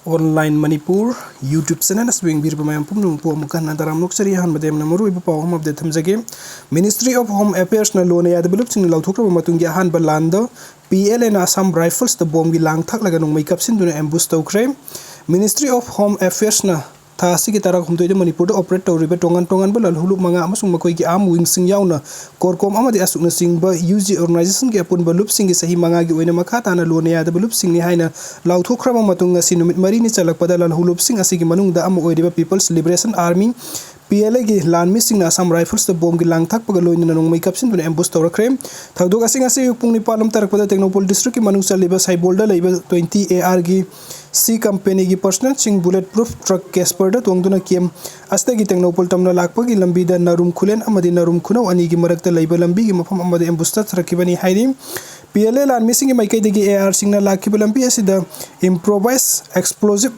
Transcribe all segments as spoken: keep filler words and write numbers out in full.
Online Manipur YouTube channel ꯑꯁꯤꯕꯨ ꯌꯦꯡꯕꯤꯔꯤꯕ ꯃꯌꯥꯝ ꯄꯨꯝꯅꯃꯛꯄꯨ ꯑꯃꯨꯛ ꯍꯟꯅ ꯇꯔꯥꯝꯅ ꯑꯣꯛꯆꯔꯤ꯫ ꯑꯍꯥꯟꯕꯗ ꯌꯥꯝꯅ ꯃꯔꯨꯑꯣꯏꯕ ꯄꯥꯎ ꯑꯃ update ꯊꯝꯖꯒꯦ꯫ Ministry of Home Affairs ꯅ ꯂꯣꯟꯅ ꯌꯥꯗꯕ ꯂꯨꯞꯁꯤꯡꯅ ꯂꯥꯎꯊꯣꯛꯈ꯭ꯔꯕ ꯃꯇꯨꯡꯒꯤ ꯑꯍꯥꯟꯕ ꯂꯥꯟꯗ P L A ꯅ Assam Rifles ꯇ ꯕꯣꯝꯒꯤ ꯂꯥꯡ ꯊꯥꯛꯂꯒ ꯅꯣꯡꯃꯩ ꯀꯥꯞꯁꯤꯟꯗꯨꯅ ambush ꯇꯧꯈ꯭ꯔꯦ꯫ Ministry of Home Affairs ꯅ ꯊꯥ ꯑꯁꯤꯒꯤ ꯇꯔꯥꯍꯨꯝꯗꯣꯏꯗ ꯃꯅꯤꯄꯨꯔꯗ operate ꯇꯧꯔꯤꯕ ꯇꯣꯉꯥꯟ ꯇꯣꯉꯥꯟꯕ ꯂꯥꯜꯍꯧꯂꯨꯞ ꯃꯉꯥ ꯑꯃꯁꯨꯡ ꯃꯈꯣꯏꯒꯤ arm wing ꯁꯤꯡ ꯌꯥꯎꯅ CORCOM ꯑꯃꯗꯤ ꯑꯁꯨꯛꯅꯆꯤꯡꯕ U G organization ꯒꯤ ꯑꯄꯨꯟꯕ ꯂꯨꯞꯁꯤꯡꯒꯤ ꯆꯍꯤ ꯃꯉꯥꯒꯤ ꯑꯣꯏꯅ ꯃꯈꯥ ꯇꯥꯅ ꯂꯣꯟꯅ ꯌꯥꯗꯕ ꯂꯨꯞꯁꯤꯡꯅꯤ ꯍꯥꯏꯅ ꯂꯥꯎꯊꯣꯛꯈ꯭ꯔꯕ ꯃꯇꯨꯡ ꯉꯁꯤ ꯅꯨꯃꯤꯠ ꯃꯔꯤꯅꯤ ꯆꯜꯂꯛꯄꯗ ꯂꯥꯜꯍꯧꯂꯨꯞꯁꯤꯡ ꯑꯁꯤꯒꯤ ꯃꯅꯨꯡꯗ ꯑꯃ ꯑꯣꯏꯔꯤꯕ People's Liberation Army, P L A ꯒꯤ ꯂꯥꯟꯃꯤꯁꯤꯡꯅ Assam Rifles ꯇ ꯕꯣꯝꯒꯤ ꯂꯥꯡ ꯊꯥꯛꯄꯒ ꯂꯣꯏꯅꯅ ꯅꯣꯡꯃꯩ ꯀꯥꯞꯁꯤꯟꯗꯨꯅ ambush ꯇꯧꯔꯛꯈ꯭ꯔꯦ꯫ ꯊꯧꯗꯣꯛ ꯑꯁꯤ ꯉꯁꯤ ꯑꯌꯨꯛ ꯄꯨꯡ ꯅꯤꯄꯥꯟ ꯂꯣꯝ ꯇꯥꯔꯛꯄꯗ ꯇꯦꯡꯅꯧꯄꯜ district ꯀꯤ ꯃꯅꯨꯡ ꯆꯜꯂꯤꯕ ꯁꯥꯏꯕꯣꯜꯗ ꯂꯩꯕ twenty A R ꯒꯤ C company ꯒꯤ personnel ꯁꯤꯡ bullet proof truck Casper ꯗ ꯇꯣꯡꯗꯨꯅ camp ꯑꯁꯤꯗꯒꯤ ꯇꯦꯡꯅꯧꯄꯜ ꯇꯝꯅ ꯂꯥꯛꯄꯒꯤ ꯂꯝꯕꯤꯗ ꯅꯔꯨꯝ ꯈꯨꯂꯦꯟ ꯑꯃꯗꯤ ꯅꯔꯨꯝ ꯈꯨꯅꯧ ꯑꯅꯤꯒꯤ ꯃꯔꯛꯇ ꯂꯩꯕ ꯂꯝꯕꯤꯒꯤ ꯃꯐꯝ ꯑꯃꯗ ambush ꯆꯠꯊꯔꯛꯈꯤꯕꯅꯤ ꯍꯥꯏꯔꯤ꯫ P L A ꯂꯥꯟꯃꯤꯁꯤꯡꯒꯤ ꯃꯥꯏꯀꯩꯗꯒꯤ A R ꯁꯤꯡꯅ ꯂꯥꯛꯈꯤꯕ ꯂꯝꯕꯤ ꯑꯁꯤꯗ improvised explosive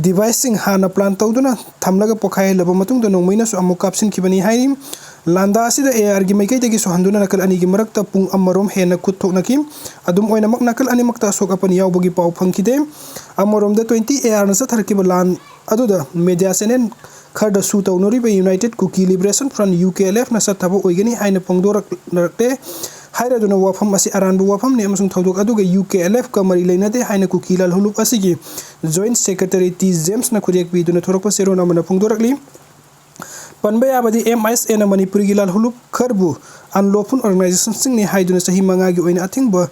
device ꯁꯤꯡ ꯍꯥꯟꯅ plan ꯇꯧꯗꯨꯅ ꯊꯝꯂꯒ ꯄꯣꯈꯥꯏꯍꯜꯂꯕ ꯃꯇꯨꯡꯗ ꯅꯣꯡꯃꯩꯅꯁꯨ ꯑꯃꯨꯛ ꯀꯥꯞꯁꯤꯟꯈꯤꯕꯅꯤ ꯍꯥꯏꯔꯤ꯫ ꯂꯥꯟꯗꯥ ꯑꯁꯤꯗ A R ꯒꯤ ꯃꯥꯏꯀꯩꯗꯒꯤ ꯁꯣꯛꯍꯟꯗꯨꯅ ꯅꯥꯀꯜ ꯑꯅꯤꯒꯤ ꯃꯔꯛꯇ ꯄꯨꯡ ꯑꯃꯔꯣꯝ ꯍꯦꯟꯅ ꯈꯨꯠ ꯊꯣꯛꯅꯈꯤ꯫ ꯑꯗꯨꯝ ꯑꯣꯏꯅꯃꯛ, ꯅꯥꯀꯜ ꯑꯅꯤꯃꯛꯇ ꯑꯁꯣꯛ ꯑꯄꯟ ꯌꯥꯎꯕꯒꯤ ꯄꯥꯎ ꯐꯪꯈꯤꯗꯦ꯫ ꯑꯃꯔꯣꯝꯗ, twenty A R ꯅ ꯆꯠꯊꯔꯛꯈꯤꯕ ꯂꯥꯟ ꯑꯗꯨꯗ media channel ꯈꯔꯗ sue ꯇꯧꯅꯔꯤꯕ United Kuki Liberation Front, U K L F ꯅ ꯆꯠꯊꯕ ꯑꯣꯏꯒꯅꯤ ꯍꯥꯏꯅ ꯐꯣꯡꯗꯣꯔꯛꯂꯦ ꯍꯥꯏꯔꯗꯨꯅ ꯋꯥꯐꯝ ꯑꯁꯤ ꯑꯔꯥꯟꯕ ꯋꯥꯐꯝꯅꯤ ꯑꯃꯁꯨꯡ ꯊꯧꯗꯣꯛ ꯑꯗꯨꯒ U K L F ꯀ ꯃꯔꯤ ꯂꯩꯅꯗꯦ ꯍꯥꯏꯅ ꯀꯨꯀꯤ ꯂꯥꯜꯍꯧꯂꯨꯞ ꯑꯁꯤꯒꯤ Joint Secretary T James ꯅ ꯈꯨꯠꯌꯦꯛ ꯄꯤꯗꯨꯅ ꯊꯣꯔꯛꯄ ꯆꯦꯔꯣꯜ ꯑꯃꯅ ꯐꯣꯡꯗꯣꯔꯛꯂꯤ꯫ ꯄꯟꯕ ꯌꯥꯕꯗꯤ, M I S A ꯅ ꯃꯅꯤꯄꯨꯔꯒꯤ ꯂꯥꯜꯍꯧꯂꯨꯞ ꯈꯔꯕꯨ unlawful organization ꯁꯤꯡꯅꯤ ꯍꯥꯏꯗꯨꯅ ꯆꯍꯤ ꯃꯉꯥꯒꯤ ꯑꯣꯏꯅ ꯑꯊꯤꯡꯕ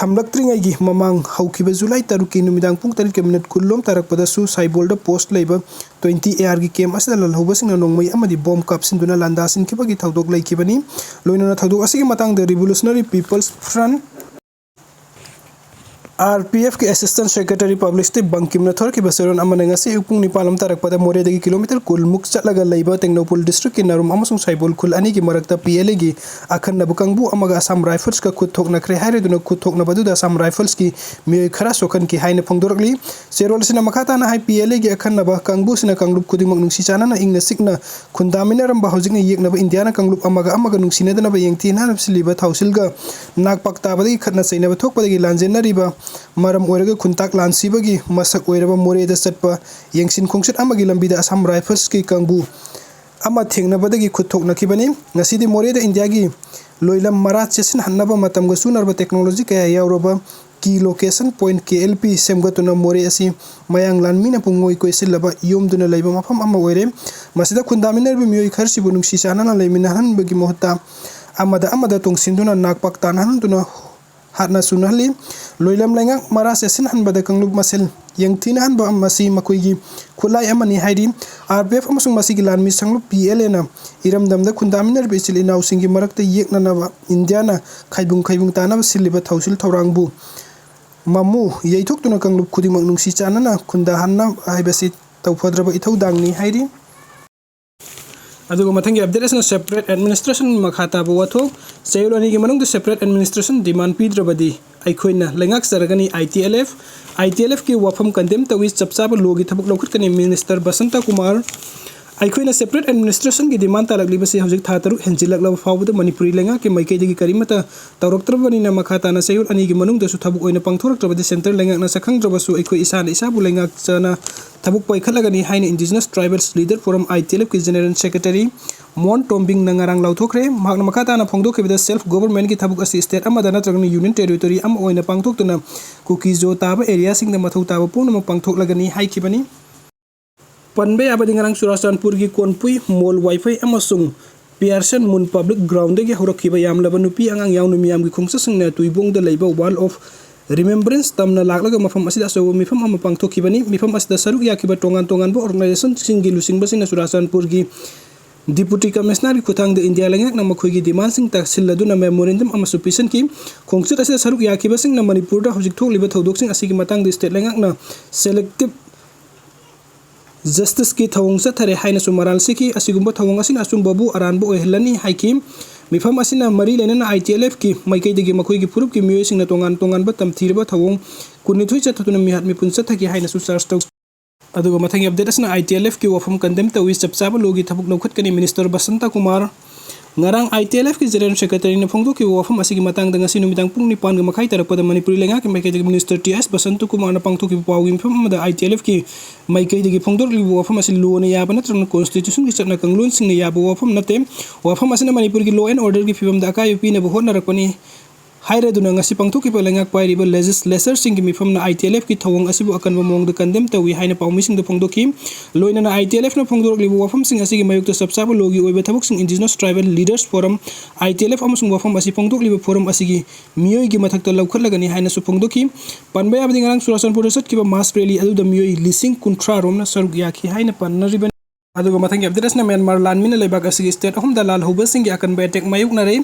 ꯊꯝꯂꯛꯇ꯭ꯔꯤꯉꯩꯒꯤ ꯃꯃꯥꯡ ꯍꯧꯈꯤꯕ ꯖꯨꯂꯥꯏ ꯇꯔꯨꯛꯀꯤ ꯅꯨꯃꯤꯗꯥꯡ ꯄꯨꯡ ꯇꯔꯦꯠꯀ minute ꯀꯨꯟ ꯂꯣꯝ ꯇꯥꯔꯛꯄꯗꯁꯨ ꯁꯥꯏꯕꯣꯜꯗ post ꯂꯩꯕ twenty A R ꯒꯤ camp ꯑꯁꯤꯗ ꯂꯥꯜꯍꯧꯕꯁꯤꯡꯅ ꯅꯣꯡꯃꯩ ꯑꯃꯗꯤ ꯕꯣꯝ ꯀꯥꯞꯁꯤꯟꯗꯨꯅ ꯂꯥꯟꯗꯥꯁꯤꯟꯈꯤꯕꯒꯤ ꯊꯧꯗꯣꯛ ꯂꯩꯈꯤꯕꯅꯤ꯫ ꯂꯣꯏꯅꯅ ꯊꯧꯗꯣꯛ ꯑꯁꯤꯒꯤ ꯃꯇꯥꯡꯗ Revolutionary People's Front, R P F ꯀꯤ Assistant Secretary Publicity ꯕꯪꯀꯤꯝꯅ ꯊꯣꯔꯛꯈꯤꯕ ꯆꯦꯔꯣꯜ ꯑꯃꯅ ꯉꯁꯤ ꯑꯌꯨꯛ ꯄꯨꯡ ꯅꯤꯄꯥꯟ ꯂꯣꯝ ꯇꯥꯔꯛꯄꯗ ꯃꯣꯔꯦꯗꯒꯤ kilometre ꯀꯨꯟ ꯃꯨꯛ ꯆꯠꯂꯒ ꯂꯩꯕ ꯇꯦꯡꯅꯧꯄꯜ district ꯀꯤ ꯅꯔꯨꯝ ꯑꯃꯁꯨꯡ ꯁꯥꯏꯕꯣꯜ ꯈꯨꯜ ꯑꯅꯤꯒꯤ ꯃꯔꯛꯇ P L A ꯒꯤ ꯑꯈꯟꯅꯕ ꯀꯥꯡꯕꯨ ꯑꯃꯒ Assam Rifles ꯀ ꯈꯨꯠ ꯊꯣꯛꯅꯈ꯭ꯔꯦ ꯍꯥꯏꯔꯗꯨꯅ ꯈꯨꯠ ꯊꯣꯛꯅꯕꯗꯨꯗ Assam Rifles ꯀꯤ ꯃꯤꯑꯣꯏ ꯈꯔ ꯁꯣꯛꯍꯟꯈꯤ ꯍꯥꯏꯅ ꯐꯣꯡꯗꯣꯔꯛꯂꯤ꯫ ꯆꯦꯔꯣꯜ ꯑꯁꯤꯅ ꯃꯈꯥ ꯇꯥꯅ ꯍꯥꯏ, P L A ꯒꯤ ꯑꯈꯟꯅꯕ ꯀꯥꯡꯕꯨꯁꯤꯅ ꯀꯥꯡꯂꯨꯞ ꯈꯨꯗꯤꯡꯃꯛ ꯅꯨꯡꯁꯤ ꯆꯥꯟꯅꯅ ꯏꯪꯅ ꯆꯤꯛꯅ ꯈꯨꯟꯗꯥꯃꯤꯟꯅꯔꯝꯕ, ꯍꯧꯖꯤꯛꯅ ꯌꯦꯛꯅꯕ ꯏꯟꯗꯤꯌꯥꯅ ꯀꯥꯡꯂꯨꯞ ꯑꯃꯒ ꯑꯃꯒ ꯅꯨꯡꯁꯤꯅꯗꯅꯕ ꯌꯦꯡꯊꯤꯅꯅ ꯁꯤꯜꯂꯤꯕ ꯊꯥꯎꯁꯤꯜꯒ ꯅꯥꯛꯄꯥꯛ ꯇꯥꯕꯗꯒꯤ ꯈꯠꯅ ꯆꯩꯅꯕ ꯊꯣꯛꯄꯗꯒꯤ ꯂꯥꯟꯖꯦꯟꯅꯔꯤꯕ ꯃꯔꯝ ꯑꯣꯏꯔꯒ ꯈꯨꯟꯇꯥꯛ ꯂꯥꯟꯁꯤꯕꯒꯤ ꯃꯁꯛ ꯑꯣꯏꯔꯕ ꯃꯣꯔꯦꯗ ꯆꯠꯄ ꯌꯦꯡꯁꯤꯟ ꯈꯣꯡꯆꯠ ꯑꯃꯒꯤ ꯂꯝꯕꯤꯗ ꯑꯁꯥꯝ ꯔꯥꯏꯐꯜꯁꯀꯤ ꯀꯥꯡꯕꯨ ꯑꯃ ꯊꯦꯡꯅꯕꯗꯒꯤ ꯈꯨꯠ ꯊꯣꯛꯅꯈꯤꯕꯅꯤ꯫ ꯉꯁꯤꯗꯤ ꯃꯣꯔꯦꯗ ꯏꯟꯗꯤꯌꯥꯒꯤ ꯂꯣꯏꯂꯝ ꯃꯔꯥ ꯆꯦꯠꯁꯤꯟꯍꯟꯅꯕ ꯃꯇꯝꯒ ꯆꯨꯅꯔꯕ technology ꯀꯌꯥ ꯌꯥꯎꯔꯕ Key Location Point, K L P, ꯁꯦꯝꯒꯠꯇꯨꯅ ꯃꯣꯔꯦ ꯑꯁꯤ ꯃꯌꯥꯡ ꯂꯥꯟꯃꯤꯅ ꯄꯨꯡꯉꯣꯏ ꯀꯣꯏꯁꯤꯜꯂꯕ ꯌꯣꯝꯗꯨꯅ ꯂꯩꯕ ꯃꯐꯝ ꯑꯃ ꯑꯣꯏꯔꯦ꯫ ꯃꯁꯤꯗ ꯈꯨꯟꯗꯥꯃꯤꯟꯅꯔꯤꯕ ꯃꯤꯑꯣꯏ ꯈꯔꯁꯤꯕꯨ ꯅꯨꯡꯁꯤ ꯆꯥꯟꯅꯅ ꯂꯩꯃꯤꯟꯅꯍꯟꯕꯒꯤ ꯃꯍꯨꯠꯇ ꯑꯃꯗ ꯑꯃꯗ ꯇꯣꯡꯁꯤꯟꯗꯨꯅ ꯅꯥꯛꯄꯥꯛ ꯇꯥꯅꯍꯟꯗꯨꯅ ꯍꯥꯠꯅ ꯁꯨꯅꯍꯜꯂꯤ꯫ ꯂꯣꯏꯂꯝ ꯂꯩꯉꯥꯛ ꯃꯔꯥ ꯆꯦꯠꯁꯤꯟꯍꯟꯕꯗ ꯀꯥꯡꯂꯨꯞ ꯃꯁꯦꯜ ꯌꯦꯡꯊꯤꯅꯍꯟꯕ ꯃꯁꯤ ꯃꯈꯣꯏꯒꯤ ꯈꯨꯠꯂꯥꯏ ꯑꯃꯅꯤ ꯍꯥꯏꯔꯤ꯫ R P F ꯑꯃꯁꯨꯡ ꯃꯁꯤꯒꯤ ꯂꯥꯟꯃꯤ ꯁꯪꯂꯨꯞ P L Aꯅ ꯏꯔꯝꯗꯝꯗ ꯈꯨꯟꯗꯥꯃꯤꯟꯅꯔꯤꯕ ꯏꯆꯤꯜ ꯏꯅꯥꯎꯁꯤꯡꯒꯤ ꯃꯔꯛꯇ ꯌꯦꯛꯅꯅꯕ ꯏꯟꯗꯤꯌꯥꯅ ꯈꯥꯏꯕꯨꯡ ꯈꯥꯏꯕꯨꯡ ꯇꯥꯅꯕ ꯁꯤꯜꯂꯤꯕ ꯊꯧꯁꯤꯜ ꯊꯧꯔꯥꯡꯕꯨ ꯃꯃꯨ ꯌꯩꯊꯣꯛꯇꯨꯅ ꯀꯥꯡꯂꯨꯞ ꯈꯨꯗꯤꯡꯃꯛ ꯅꯨꯡꯁꯤ ꯆꯥꯟꯅꯅ ꯈꯨꯟꯗꯥꯍꯟꯅꯕ ꯍꯥꯏꯕꯁꯤ ꯇꯧꯐꯗ꯭ꯔꯕ ꯏꯊꯧꯗꯥꯡꯅꯤ ꯍꯥꯏꯔꯤ꯫ ꯑꯗꯨꯒ ꯃꯊꯪꯒꯤ update ꯑꯁꯤꯅ separate administration ꯃꯈꯥ ꯇꯥꯕ ꯋꯥꯊꯣꯛ꯫ ꯆꯌꯣꯜ ꯑꯅꯤꯒꯤ ꯃꯅꯨꯡꯗ separate administration demand ꯄꯤꯗ꯭ꯔꯕꯗꯤ ꯑꯩꯈꯣꯏꯅ ꯂꯩꯉꯥꯛꯆꯔꯒꯅꯤ꯫ I T L F, I T L Fꯀꯤ ꯋꯥꯐꯝ condemn ꯇꯧꯏ, ꯆꯞ ꯆꯥꯕ lawꯒꯤ ꯊꯕꯛ ꯂꯧꯈꯠꯀꯅꯤ꯫ Minister ꯕꯁꯟꯇ ꯀꯨꯃꯥꯔ, ꯑꯩꯈꯣꯏꯅ separate administrationꯒꯤ demand ꯇꯥꯔꯛꯂꯤꯕꯁꯤ ꯍꯧꯖꯤꯛ ꯊꯥ ꯇꯔꯨꯛ ꯍꯦꯟꯖꯤꯜꯂꯛꯂꯕ ꯐꯥꯎꯕꯗ ꯃꯅꯤꯄꯨꯔꯤ ꯂꯩꯉꯥꯛꯀꯤ ꯃꯥꯏꯀꯩꯗꯒꯤ ꯀꯔꯤꯃꯠꯇ ꯇꯧꯔꯛꯇ꯭ꯔꯕꯅꯤꯅ ꯃꯈꯥ ꯇꯥꯅ ꯆꯌꯣꯜ ꯑꯅꯤꯒꯤ ꯃꯅꯨꯡꯗꯁꯨ ꯊꯕꯛ ꯑꯣꯏꯅ ꯄꯥꯡꯊꯣꯔꯛꯇ꯭ꯔꯕꯗꯤ centre ꯂꯩꯉꯥꯛꯅ ꯁꯛꯈꯪꯗ꯭ꯔꯕꯁꯨ ꯑꯩꯈꯣꯏ ꯏꯁꯥꯅ ꯏꯁꯥꯕꯨ ꯂꯩꯉꯥꯛꯆꯅ ꯊꯕꯛ ꯄꯥꯏꯈꯠꯂꯒꯅꯤ ꯍꯥꯏꯅ Indigenous Tribals Leader Forum, I T L Fꯀꯤ General Secretary ꯃꯣꯟ ꯇꯣꯝꯕꯤꯡꯅ ꯉꯔꯥꯡ ꯂꯥꯎꯊꯣꯛꯈ꯭ꯔꯦ꯫ ꯃꯍꯥꯛꯅ ꯃꯈꯥ ꯇꯥꯅ ꯐꯣꯡꯗꯣꯛꯈꯤꯕꯗ self governmentꯀꯤ ꯊꯕꯛ ꯑꯁꯤ state ꯑꯃꯗ ꯅꯠꯇ꯭ꯔꯒꯅ union territory ꯑꯃ ꯑꯣꯏꯅ ꯄꯥꯡꯊꯣꯛꯇꯨꯅ ꯀꯨꯀꯤ ꯖꯣ ꯇꯥꯕ areaꯁꯤꯡꯗ ꯃꯊꯧ ꯇꯥꯕ ꯄꯨꯝꯅꯃꯛ ꯄꯥꯡꯊꯣꯛꯂꯒꯅꯤ ꯍꯥꯏꯈꯤꯕꯅꯤ꯫ ꯄꯟꯕ ꯌꯥꯕꯗꯤ ꯉꯔꯥꯡ ꯆꯨꯔꯥꯆꯥꯟꯄꯨꯔꯒꯤ ꯀꯣꯟꯄꯨꯏ ꯃꯣꯜ ꯋꯥꯏꯐꯩ ꯑꯃꯁꯨꯡ ꯄꯤꯌꯥꯔꯁꯟ ꯃꯨꯟ public groundꯗꯒꯤ ꯍꯧꯔꯛꯈꯤꯕ ꯌꯥꯝꯂꯕ ꯅꯨꯄꯤ ꯑꯉꯥꯡ ꯌꯥꯎꯅ ꯃꯤꯌꯥꯝꯒꯤ ꯈꯣꯡꯆꯠꯁꯤꯡꯅ ꯇꯨꯏꯕꯣꯡꯗ ꯂꯩꯕ Wall of Remembrance ꯇꯝꯅ ꯂꯥꯛꯂꯒ ꯃꯐꯝ ꯑꯁꯤꯗ ꯑꯆꯧꯕ ꯃꯤꯐꯝ ꯑꯃ ꯄꯥꯡꯊꯣꯛꯈꯤꯕꯅꯤ꯫ ꯃꯤꯐꯝ ꯑꯁꯤꯗ ꯁꯔꯨꯛ ꯌꯥꯈꯤꯕ ꯇꯣꯉꯥꯟ ꯇꯣꯉꯥꯟꯕ organisationꯁꯤꯡꯒꯤ ꯂꯨꯆꯤꯡꯕꯁꯤꯡꯅ ꯆꯨꯔꯥꯆꯥꯟꯄꯨꯔꯒꯤ Deputy Commissionerꯒꯤ ꯈꯨꯠꯊꯥꯡꯗ ꯏꯟꯗꯤꯌꯥ ꯂꯩꯉꯥꯛꯅ ꯃꯈꯣꯏꯒꯤ demandꯁꯤꯡ ꯇꯥꯁꯤꯜꯂꯗꯨꯅ memorandum ꯑꯃꯁꯨ ꯄꯤꯁꯤꯟꯈꯤ꯫ ꯈꯣꯡꯆꯠ ꯑꯁꯤꯗ ꯁꯔꯨꯛ ꯌꯥꯈꯤꯕꯁꯤꯡꯅ ꯃꯅꯤꯄꯨꯔꯗ ꯍꯧꯖꯤꯛ ꯊꯣꯛꯂꯤꯕ ꯊꯧꯗꯣꯛꯁꯤꯡ ꯑꯁꯤꯒꯤ ꯃꯇꯥꯡꯗ state ꯂꯩꯉꯥꯛꯅ selective justiceꯀꯤ ꯊꯧꯑꯣꯡ ꯆꯠꯊꯔꯦ ꯍꯥꯏꯅꯁꯨ ꯃꯔꯥꯜ ꯁꯤꯈꯤ꯫ ꯑꯁꯤꯒꯨꯝꯕ ꯊꯧꯑꯣꯡ ꯑꯁꯤꯅ ꯑꯆꯨꯝꯕꯕꯨ ꯑꯔꯥꯟꯕ ꯑꯣꯏꯍꯜꯂꯅꯤ ꯍꯥꯏꯈꯤ꯫ ꯃꯤꯐꯝ ꯑꯁꯤꯅ ꯃꯔꯤ ꯂꯩꯅꯅ I T L Fꯀꯤ ꯃꯥꯏꯀꯩꯗꯒꯤ ꯃꯈꯣꯏꯒꯤ ꯐꯨꯔꯨꯞꯀꯤ ꯃꯤꯑꯣꯏꯁꯤꯡꯅ ꯇꯣꯉꯥꯟ ꯇꯣꯉꯥꯟꯕ ꯇꯝꯊꯤꯔꯕ ꯊꯧꯑꯣꯡ ꯀꯨꯟꯅꯤꯊꯣꯏ ꯆꯠꯊꯗꯨꯅ ꯃꯤꯍꯥꯠ ꯃꯤꯄꯨꯟ ꯆꯠꯊꯈꯤ ꯍꯥꯏꯅꯁꯨ charge ꯇꯧ꯫ ꯑꯗꯨꯒ ꯃꯊꯪꯒꯤ update ꯑꯁꯤꯅ I T L Fꯀꯤ ꯋꯥꯐꯝ condemn ꯇꯧꯏ, ꯆꯞ ꯆꯥꯕ lawꯒꯤ ꯊꯕꯛ ꯂꯧꯈꯠꯀꯅꯤ꯫ Minister ꯕꯁꯟꯇ ꯀꯨꯃꯥꯔ, ꯉꯔꯥꯡ ITLFꯀꯤ General Secretaryꯅ ꯐꯣꯡꯗꯣꯛꯈꯤꯕ ꯋꯥꯐꯝ ꯑꯁꯤꯒꯤ ꯃꯇꯥꯡꯗ ꯉꯁꯤ ꯅꯨꯃꯤꯗꯥꯡ ꯄꯨꯡ ꯅꯤꯄꯥꯟꯒ ꯃꯈꯥꯏ ꯇꯥꯔꯛꯄꯗ ꯃꯅꯤꯄꯨꯔꯤ ꯂꯩꯉꯥꯛꯀꯤ ꯃꯥꯏꯀꯩꯗꯒꯤ Minister T S ꯕꯁꯟꯇ ꯀꯨꯃꯥꯔꯅ ꯄꯥꯡꯊꯣꯛꯈꯤꯕ ꯄꯥꯎꯒꯤ ꯃꯤꯐꯝ ꯑꯃꯗ ITLFꯀꯤ ꯃꯥꯏꯀꯩꯗꯒꯤ ꯐꯣꯡꯗꯣꯔꯛꯂꯤꯕ ꯋꯥꯐꯝ ꯑꯁꯤ lawꯅ ꯌꯥꯕ ꯅꯠꯇ꯭ꯔꯒꯅ Constitutionꯒꯤ ꯆꯠꯅ ꯀꯥꯡꯂꯣꯟꯁꯤꯡꯅ ꯌꯥꯕ ꯋꯥꯐꯝ ꯅꯠꯇꯦ꯫ ꯋꯥꯐꯝ ꯑꯁꯤꯅ ꯃꯅꯤꯄꯨꯔꯒꯤ law and orderꯒꯤ ꯐꯤꯕꯝꯗ ꯑꯀꯥꯏꯕ ꯄꯤꯅꯕ ꯍꯣꯠꯅꯔꯛꯄꯅꯤ ꯍꯥꯏꯔꯗꯨꯅ ꯉꯁꯤ ꯄꯥꯡꯊꯣꯛꯈꯤꯕ ꯂꯩꯉꯥꯛ ꯄꯥꯏꯔꯤꯕ Legislatorꯁꯤꯡꯒꯤ ꯃꯤꯐꯝꯅ ITLFꯀꯤ ꯊꯧꯑꯣꯡ ꯑꯁꯤꯕꯨ ꯑꯀꯟꯕ ꯃꯑꯣꯡꯗ condemn ꯇꯧꯏ ꯍꯥꯏꯅ ꯄꯥꯎꯃꯤꯁꯤꯡꯗ ꯐꯣꯡꯗꯣꯛꯈꯤ꯫ ꯂꯣꯏꯅꯅ ITLFꯅ ꯐꯣꯡꯗꯣꯔꯛꯂꯤꯕ ꯋꯥꯐꯝꯁꯤꯡ ꯑꯁꯤꯒꯤ ꯃꯥꯌꯣꯛꯇ ꯆꯞ ꯆꯥꯕ lawꯒꯤ ꯑꯣꯏꯕ ꯊꯕꯛꯁꯤꯡ Indigenous Tribal Leaders Forum, ITLF ꯑꯃꯁꯨꯡ ꯋꯥꯐꯝ ꯑꯁꯤ ꯐꯣꯡꯗꯣꯛꯂꯤꯕ forum ꯑꯁꯤꯒꯤ ꯃꯤꯑꯣꯏꯒꯤ ꯃꯊꯛꯇ ꯂꯧꯈꯠꯂꯒꯅꯤ ꯍꯥꯏꯅꯁꯨ ꯐꯣꯡꯗꯣꯛꯈꯤ꯫ ꯄꯟꯕ ꯌꯥꯕꯗꯤ ꯉꯔꯥꯡ ꯆꯨꯔꯥꯆꯥꯟꯄꯨꯔꯗ ꯆꯠꯈꯤꯕ mass rally ꯑꯗꯨꯗ ꯃꯤꯑꯣꯏ ꯂꯤꯁꯤꯡ ꯀꯨꯟꯊ꯭ꯔꯥ ꯔꯣꯝꯅ ꯁꯔꯨꯛ ꯌꯥꯈꯤ ꯍꯥꯏꯅ ꯄꯟꯅꯔꯤꯕꯅꯤ꯫ ꯑꯗꯨꯒ ꯃꯊꯪꯒꯤ update ꯑꯁꯤꯅ ꯃ꯭ꯌꯥꯟꯃꯥꯔ ꯂꯥꯟꯃꯤꯅ ꯂꯩꯕꯥꯛ ꯑꯁꯤꯒꯤ state ꯑꯍꯨꯝꯗ ꯂꯥꯜꯍꯧꯕꯁꯤꯡꯒꯤ ꯑꯀꯟꯕ attack ꯃꯥꯌꯣꯛꯅꯔꯦ꯫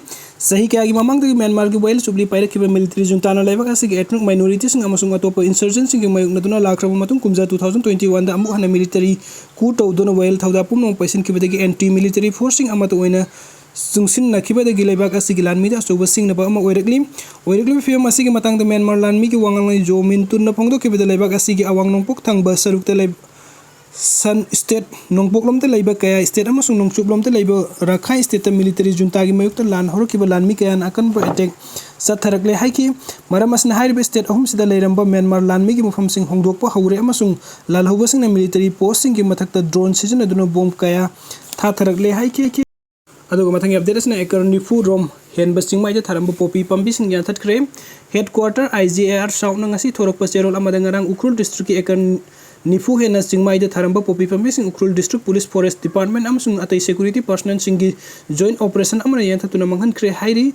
ꯆꯍꯤ ꯀꯌꯥꯒꯤ ꯃꯃꯥꯡꯗꯒꯤ ꯃ꯭ꯌꯥꯟꯃꯥꯔꯒꯤ ꯋꯥꯌꯦꯜ ꯆꯨꯞꯂꯤ ꯄꯥꯏꯔꯛꯈꯤꯕ military juntaꯅ ꯂꯩꯕꯥꯛ ꯑꯁꯤꯒꯤ ethnic minorityꯁꯤꯡ ꯑꯃꯁꯨꯡ ꯑꯇꯣꯞꯄ insurgentꯁꯤꯡꯒꯤ ꯃꯥꯌꯣꯛꯅꯗꯨꯅ ꯂꯥꯛꯈ꯭ꯔꯕ ꯃꯇꯨꯡ ꯀꯨꯝꯖꯥ two thousand twenty oneꯗ ꯑꯃꯨꯛ ꯍꯟꯅ military coup ꯇꯧꯗꯨꯅ ꯋꯥꯌꯦꯜ ꯊꯧꯗꯥ ꯄꯨꯝꯅꯃꯛ ꯄꯩꯁꯤꯟꯈꯤꯕꯗꯒꯤ anti military forceꯁꯤꯡ ꯑꯃꯠꯇ ꯑꯣꯏꯅ ꯆꯨꯡꯁꯤꯟꯅꯈꯤꯕꯗꯒꯤ ꯂꯩꯕꯥꯛ ꯑꯁꯤꯒꯤ ꯂꯥꯟꯃꯤꯗ ꯑꯆꯧꯕ ꯁꯤꯡꯅꯕ ꯑꯃ ꯑꯣꯏꯔꯛꯂꯤ꯫ ꯑꯣꯏꯔꯛꯂꯤꯕ ꯐꯤꯕꯝ ꯑꯁꯤꯒꯤ ꯃꯇꯥꯡꯗ ꯃ꯭ꯌꯥꯟꯃꯥꯔ ꯂꯥꯟꯃꯤꯒꯤ ꯋꯥ ꯉꯥꯡꯂꯣꯏ ꯖꯣ ꯃꯤꯟ ꯇꯨꯟꯅ ꯐꯣꯡꯗꯣꯛꯈꯤꯕꯗ ꯂꯩꯕꯥꯛ ꯑꯁꯤꯒꯤ ꯑꯋꯥꯡ ꯅꯣꯡꯄꯣꯛ ꯊꯪꯕ ꯁꯔꯨꯛꯇ ꯂꯩ-, ꯁꯟ state, ꯅꯣꯡꯄꯣꯛꯂꯣꯝꯗ ꯂꯩꯕ ꯀꯌꯥ state ꯑꯃꯁꯨꯡ ꯅꯣꯡꯆꯨꯞꯂꯣꯝꯗ ꯂꯩꯕ ꯔꯥꯈꯥꯏꯟ stateꯇ military juntaꯒꯤ ꯃꯥꯌꯣꯛꯇ ꯂꯥꯟ ꯍꯧꯔꯛꯈꯤꯕ ꯂꯥꯟꯃꯤ ꯀꯌꯥꯅ ꯑꯀꯟꯕ attack ꯆꯠꯊꯔꯛꯂꯦ ꯍꯥꯏꯈꯤ꯫ ꯃꯔꯝ ꯑꯁꯤꯅ ꯍꯥꯏꯔꯤꯕ state ꯑꯍꯨꯝꯁꯤꯗ ꯂꯩꯔꯝꯕ ꯃ꯭ꯌꯥꯟꯃꯥꯔ ꯂꯥꯟꯃꯤꯒꯤ ꯃꯐꯝꯁꯤꯡ ꯍꯣꯡꯗꯣꯛꯄ ꯍꯧꯔꯦ ꯑꯃꯁꯨꯡ ꯂꯥꯜꯍꯧꯕꯁꯤꯡꯅ military postꯁꯤꯡꯒꯤ ꯃꯊꯛꯇ drone ꯁꯤꯖꯤꯟꯅꯗꯨꯅ bomb ꯀꯌꯥ ꯊꯥꯊꯔꯛꯂꯦ ꯍꯥꯏꯈꯤ꯫ ꯑꯗꯨꯒ ꯃꯊꯪꯒꯤ update ꯑꯁꯤꯅ acre ꯅꯤꯐꯨ ꯔꯣꯝ ꯍꯦꯟꯕ ꯆꯤꯡꯃꯥꯏꯗ ꯊꯥꯔꯝꯕ ꯄꯣꯄꯤ ꯄꯥꯝꯕꯤꯁꯤꯡ ꯌꯥꯟꯊꯠꯈ꯭ꯔꯦ꯫ Headquarter IGAR ꯁꯥꯎꯠꯅ ꯉꯁꯤ ꯊꯣꯔꯛꯄ ꯆꯦꯔꯣꯜ ꯑꯃꯗ ꯉꯔꯥꯡ ꯎꯈ꯭ꯔꯨꯜ districtꯀꯤ acre ꯅꯤꯐꯨ ꯍꯦꯟꯅ ꯆꯤꯡꯃꯥꯏꯗ ꯊꯥꯔꯝꯕ ꯄꯣꯄꯤ ꯄꯥꯝꯕꯤꯁꯤꯡ Ukhrul district police, forest department ꯑꯃꯁꯨꯡ ꯑꯇꯩ security personnelꯁꯤꯡꯒꯤ joint operation ꯑꯃꯅ ꯌꯥꯟꯊꯠꯇꯨꯅ ꯃꯥꯡꯍꯟꯈ꯭ꯔꯦ ꯍꯥꯏꯔꯤ꯫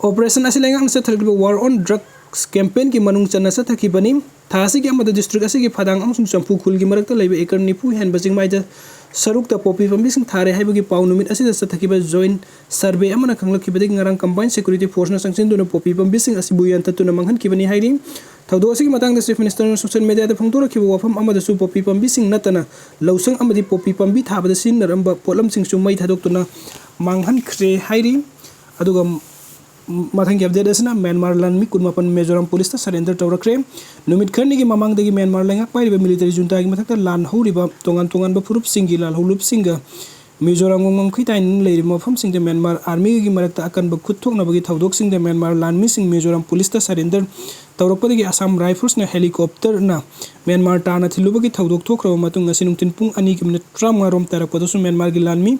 Operation ꯑꯁꯤ ꯂꯩꯉꯥꯛꯅ ꯆꯠꯊꯔꯛꯂꯤꯕ war on drugs campaignꯒꯤ ꯃꯅꯨꯡ ꯆꯟꯅ ꯆꯠꯊꯈꯤꯕꯅꯤ꯫ ꯊꯥ ꯑꯁꯤꯒꯤ ꯑꯃꯗ district ꯑꯁꯤꯒꯤ ꯐꯗꯥꯡ ꯑꯃꯁꯨꯡ ꯆꯝꯐꯨ ꯈꯨꯜꯒꯤ ꯃꯔꯛꯇ ꯂꯩꯕ acre ꯅꯤꯐꯨ ꯍꯦꯟꯕ ꯆꯤꯡꯃꯥꯏꯗ ꯁꯔꯨꯛꯇ ꯄꯣꯄꯤ ꯄꯥꯝꯕꯤꯁꯤꯡ ꯊꯥꯔꯦ ꯍꯥꯏꯕꯒꯤ ꯄꯥꯎ ꯅꯨꯃꯤꯠ ꯑꯁꯤꯗ ꯆꯠꯊꯈꯤꯕ joint survey ꯑꯃꯅ ꯈꯪꯂꯛꯈꯤꯕꯗꯒꯤ ꯉꯔꯥꯡ combined security forceꯅ ꯆꯪꯁꯤꯟꯗꯨꯅ ꯄꯣꯄꯤ ꯄꯥꯝꯕꯤꯁꯤꯡ ꯑꯁꯤꯕꯨ ꯌꯥꯟꯊꯠꯇꯨꯅ ꯃꯥꯡꯍꯟꯈꯤꯕꯅꯤ ꯍꯥꯏꯔꯤ꯫ ꯊꯧꯗꯣꯛ ꯑꯁꯤꯒꯤ ꯃꯇꯥꯡꯗ Chief Ministerꯅ social mediaꯗ ꯐꯣꯡꯗꯣꯔꯛꯈꯤꯕ ꯋꯥꯐꯝ ꯑꯃꯗꯁꯨ ꯄꯣꯄꯤ ꯄꯥꯝꯕꯤꯁꯤꯡ ꯅꯠꯇꯅ ꯂꯧꯁꯪ ꯑꯃꯗꯤ ꯄꯣꯄꯤ ꯄꯥꯝꯕꯤ ꯊꯥꯕꯗ ꯁꯤꯖꯤꯟꯅꯔꯝꯕ ꯄꯣꯠꯂꯝꯁꯤꯡꯁꯨ ꯃꯩ ꯊꯥꯗꯣꯛꯇꯨꯅ ꯃꯥꯡꯍꯟꯈ꯭ꯔꯦ ꯍꯥꯏꯔꯤ꯫ ꯑꯗꯨꯒ ꯃꯊꯪꯒꯤ update ꯑꯁꯤꯅ ꯃ꯭ꯌꯥꯟꯃꯥꯔ ꯂꯥꯟꯃꯤ ꯀꯨꯟꯃꯥꯄꯟ ꯃꯤꯖꯣꯔꯥꯝ policeꯇ surrender ꯇꯧꯔꯛꯈ꯭ꯔꯦ꯫ ꯅꯨꯃꯤꯠ ꯈꯔꯅꯤꯒꯤ ꯃꯃꯥꯡꯗꯒꯤ ꯃ꯭ꯌꯥꯟꯃꯥꯔ ꯂꯩꯉꯥꯛ ꯄꯥꯏꯔꯤꯕ military juntaꯒꯤ ꯃꯊꯛꯇ ꯂꯥꯟ ꯍꯧꯔꯤꯕ ꯇꯣꯉꯥꯟ ꯇꯣꯉꯥꯟꯕ ꯐꯨꯔꯨꯞꯁꯤꯡꯒꯤ ꯂꯥꯜꯍꯧꯂꯨꯞꯁꯤꯡꯒ ꯃꯤꯖꯣꯔꯥꯝꯒ ꯉꯝꯈꯩ ꯇꯥꯏꯅꯅ ꯂꯩꯔꯤꯕ ꯃꯐꯝꯁꯤꯡꯗ ꯃ꯭ꯌꯥꯟꯃꯥꯔ ꯑꯥꯔꯃꯤꯒꯤ ꯃꯔꯛꯇ ꯑꯀꯟꯕ ꯈꯨꯠ ꯊꯣꯛꯅꯕꯒꯤ ꯊꯧꯗꯣꯛꯁꯤꯡꯗ ꯃ꯭ꯌꯥꯟꯃꯥꯔ ꯂꯥꯟꯃꯤꯁꯤꯡ ꯃꯤꯖꯣꯔꯥꯝ ꯄꯨꯂꯤꯁꯇ ꯁꯔꯦꯟꯗꯔ ꯇꯧꯔꯛꯄꯗꯒꯤ ꯑꯁꯥꯝ ꯔꯥꯏꯐꯜꯁꯅ ꯍꯦꯂꯤꯀꯣꯞꯇꯔꯅ ꯃ꯭ꯌꯥꯟꯃꯥꯔ ꯇꯥꯟꯅ ꯊꯤꯜꯂꯨꯕꯒꯤ ꯊꯧꯗꯣꯛ ꯊꯣꯛꯈ꯭ꯔꯕ ꯃꯇꯨꯡ ꯉꯁꯤ ꯅꯨꯡꯊꯤꯜ ꯄꯨꯡ ꯑꯅꯤꯒꯤ ꯃꯤꯅꯤꯠ ꯇꯔꯥꯃꯉꯥ ꯔꯣꯝ ꯇꯥꯔꯛꯄꯗꯁꯨ ꯃ꯭ꯌꯥꯟꯃꯥꯔꯒꯤ ꯂꯥꯟꯃꯤ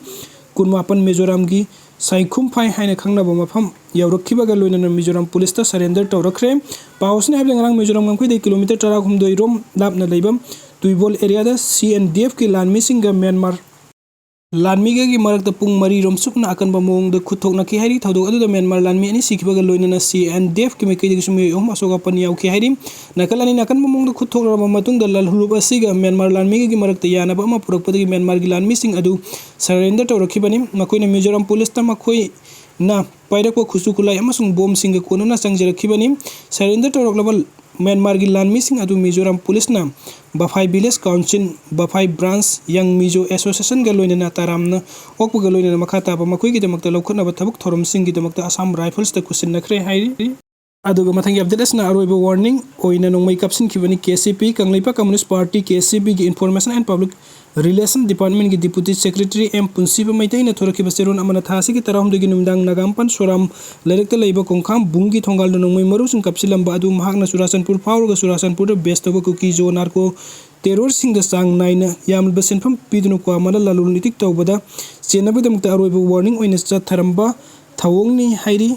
ꯀꯨꯟꯃꯥꯄꯟ ꯃꯤꯖꯣꯔꯥꯝꯒꯤ ꯁꯥꯏꯈꯨꯝꯐꯥꯏ ꯍꯥꯏꯅ ꯈꯪꯅꯕ ꯃꯐꯝ ꯌꯧꯔꯛꯈꯤꯕꯒ ꯂꯣꯏꯅꯅ ꯃꯤꯖꯣꯔꯥꯝ ꯄꯨꯂꯤꯁꯇ ꯁꯔꯦꯟꯗꯔ ꯇꯧꯔꯛꯈ꯭ꯔꯦ꯫ ꯄꯥꯎ ꯑꯁꯤꯅ ꯍꯥꯏꯕꯗ ꯉꯔꯥꯡ ꯃꯤꯖꯣꯔꯥꯝ ꯉꯝꯈꯩꯗꯒꯤ ꯀꯤꯂꯣꯃꯤꯇꯔ ꯇꯔꯥꯍꯨꯝꯗꯣꯏ ꯔꯣꯝ ꯂꯥꯞꯅ ꯂꯩꯕ ꯇꯨꯏꯕꯣꯜ ꯑꯦꯔꯤꯌꯥꯗ ꯁꯤ ꯑꯦꯟ ꯗꯤ ꯑꯦꯐꯀꯤ ꯂꯥꯟꯃꯤꯁꯤꯡꯒ ꯃ꯭ꯌꯥꯟꯃꯥꯔ ꯂꯥꯟꯃꯤꯒꯒꯤ ꯃꯔꯛꯇ ꯄꯨꯡ ꯃꯔꯤ ꯔꯣꯝ ꯆꯨꯞꯅ ꯑꯀꯟꯕ ꯃꯑꯣꯡꯗ ꯈꯨꯠ ꯊꯣꯛꯅꯈꯤ ꯍꯥꯏꯔꯤ꯫ ꯊꯧꯗꯣꯛ ꯑꯗꯨꯗ ꯃ꯭ꯌꯥꯟꯃꯥꯔ ꯂꯥꯟꯃꯤ ꯑꯅꯤ ꯁꯤꯈꯤꯕꯒ ꯂꯣꯏꯅꯅ ꯁꯤ ꯑꯦꯟ ꯗꯤ ꯑꯦꯐꯀꯤ ꯃꯥꯏꯀꯩꯗꯒꯤꯁꯨ ꯃꯤꯑꯣꯏ ꯑꯍꯨꯝ ꯑꯁꯣꯛ ꯑꯄꯟ ꯌꯥꯎꯈꯤ ꯍꯥꯏꯔꯤ꯫ ꯅꯥꯀꯜ ꯑꯅꯤꯅ ꯑꯀꯟꯕ ꯃꯑꯣꯡꯗ ꯈꯨꯠ ꯊꯣꯛꯅꯔꯕ ꯃꯇꯨꯡꯗ ꯂꯥꯜꯍꯧꯂꯨꯞ ꯑꯁꯤꯒ ꯃ꯭ꯌꯥꯟꯃꯥꯔ ꯂꯥꯟꯃꯤꯒꯒꯤ ꯃꯔꯛꯇ ꯌꯥꯅꯕ ꯑꯃ ꯄꯨꯔꯛꯄꯗꯒꯤ ꯃ꯭ꯌꯥꯟꯃꯥꯔꯒꯤ ꯂꯥꯟꯃꯤꯁꯤꯡ ꯑꯗꯨ ꯁꯔꯦꯟꯗꯔ ꯇꯧꯔꯛꯈꯤꯕꯅꯤ꯫ ꯃꯈꯣꯏꯅ ꯃꯤꯖꯣꯔꯥꯝ ꯄꯨꯂꯤꯁꯇ ꯃꯈꯣꯏꯅ ꯄꯥꯏꯔꯛꯄ ꯈꯨꯠꯁꯨ ꯈꯨꯠꯂꯥꯏ ꯑꯃꯁꯨꯡ ꯕꯣꯝꯁꯤꯡꯒ ꯀꯣꯟꯅꯅ ꯆꯪꯖꯔꯛꯈꯤꯕꯅꯤ꯫ ꯁꯔꯦꯟꯗꯔ ꯇꯧꯔꯛꯂꯕ ꯃ꯭ꯌꯥꯟꯃꯥꯔꯒꯤ ꯂꯥꯟꯃꯤꯁꯤꯡ ꯑꯗꯨ ꯃꯤꯖꯣꯔꯥꯝ ꯄꯨꯂꯤꯁꯅ ꯕꯐꯥꯏ ꯚꯤꯂꯦꯖ ꯀꯥꯎꯟꯁꯤꯜ, ꯕꯐꯥꯏ ꯕ꯭ꯔꯥꯟꯁ, ꯌꯪ ꯃꯤꯖꯣ ꯑꯦꯁꯣꯁꯤꯌꯦꯁꯟꯒ ꯂꯣꯏꯅꯅ ꯇꯔꯥꯝꯅ ꯑꯣꯛꯄꯒ ꯂꯣꯏꯅꯅ ꯃꯈꯥ ꯇꯥꯕ ꯃꯈꯣꯏꯒꯤꯗꯃꯛꯇ ꯂꯧꯈꯠꯅꯕ ꯊꯕꯛ ꯊꯧꯔꯝꯁꯤꯡꯒꯤꯗꯃꯛꯇ ꯑꯁꯥꯝ ꯔꯥꯏꯐꯜꯁꯇ ꯈꯨꯠꯁꯤꯟꯅꯈ꯭ꯔꯦ ꯍꯥꯏꯔꯤ꯫ ꯑꯗꯨꯒ ꯃꯊꯪꯒꯤ ꯑꯞꯗꯦꯠ ꯑꯁꯤꯅ ꯑꯔꯣꯏꯕ ꯋꯥꯔꯅꯤꯡ ꯑꯣꯏꯅ ꯅꯣꯡꯃꯩ ꯀꯥꯞꯁꯤꯟꯈꯤꯕꯅꯤ꯫ ꯀꯦ ꯁꯤ ꯄꯤ, Kangleipak communist party, K C ꯄꯤꯒꯤ ꯏꯟꯐꯣꯔꯃꯦꯁꯟ ꯑꯦꯟ ꯄꯕ꯭ꯂꯤꯛ ꯔꯤꯂꯦꯁꯟ ꯗꯤꯄꯥꯔꯠꯃꯦꯟꯒꯤ ꯗꯤꯄꯨꯇꯤ ꯁꯦꯀ꯭ꯔꯦꯇꯔꯤ ꯑꯦꯝ ꯄꯨꯟꯁꯤꯕ ꯃꯩꯇꯩꯅ ꯊꯣꯔꯛꯈꯤꯕ ꯆꯦꯔꯣꯜ ꯑꯃꯅ ꯊꯥ ꯑꯁꯤꯒꯤ ꯇꯔꯥꯍꯨꯝꯗꯣꯏꯒꯤ ꯅꯨꯃꯤꯗꯥꯡ ꯅꯥꯒꯥꯝꯄꯥꯟ ꯁꯣꯔꯥꯝ ꯂꯩꯔꯛꯇ ꯂꯩꯕ ꯀꯣꯡꯈꯥꯝ ꯕꯨꯡꯒꯤ ꯊꯣꯡꯒꯥꯜꯗ ꯅꯣꯡꯃꯩ ꯃꯔꯨꯁꯤꯡ ꯀꯥꯞꯁꯤꯜꯂꯝꯕ ꯑꯗꯨ ꯃꯍꯥꯛꯅ ꯆꯨꯔꯥꯆꯥꯟꯄꯨꯔ ꯐꯥꯎꯔꯒ ꯆꯨꯔꯥꯆꯥꯟꯄꯨꯔꯗ ꯕꯦꯁ ꯇꯧꯕ ꯀꯨꯀꯤ ꯖꯣ ꯅꯥꯔꯀꯣ ꯇꯦꯔꯣꯔꯁꯤꯡꯗ ꯆꯥꯡ ꯅꯥꯏꯅ ꯌꯥꯝꯂꯕ ꯁꯦꯟꯐꯝ ꯄꯤꯗꯨꯅ ꯀ꯭ꯋꯥ ꯃꯥꯂꯥ ꯂꯂꯣꯟ ꯏꯇꯤꯛ ꯇꯧꯕꯗ ꯆꯦꯟꯅꯕꯒꯤꯗꯃꯛꯇ ꯑꯔꯣꯏꯕ ꯋꯥꯔꯅꯤꯡ ꯑꯣꯏꯅ ꯆꯠꯊꯔꯝꯕ ꯊꯧꯑꯣꯡꯅꯤ ꯍꯥꯏꯔꯤ꯫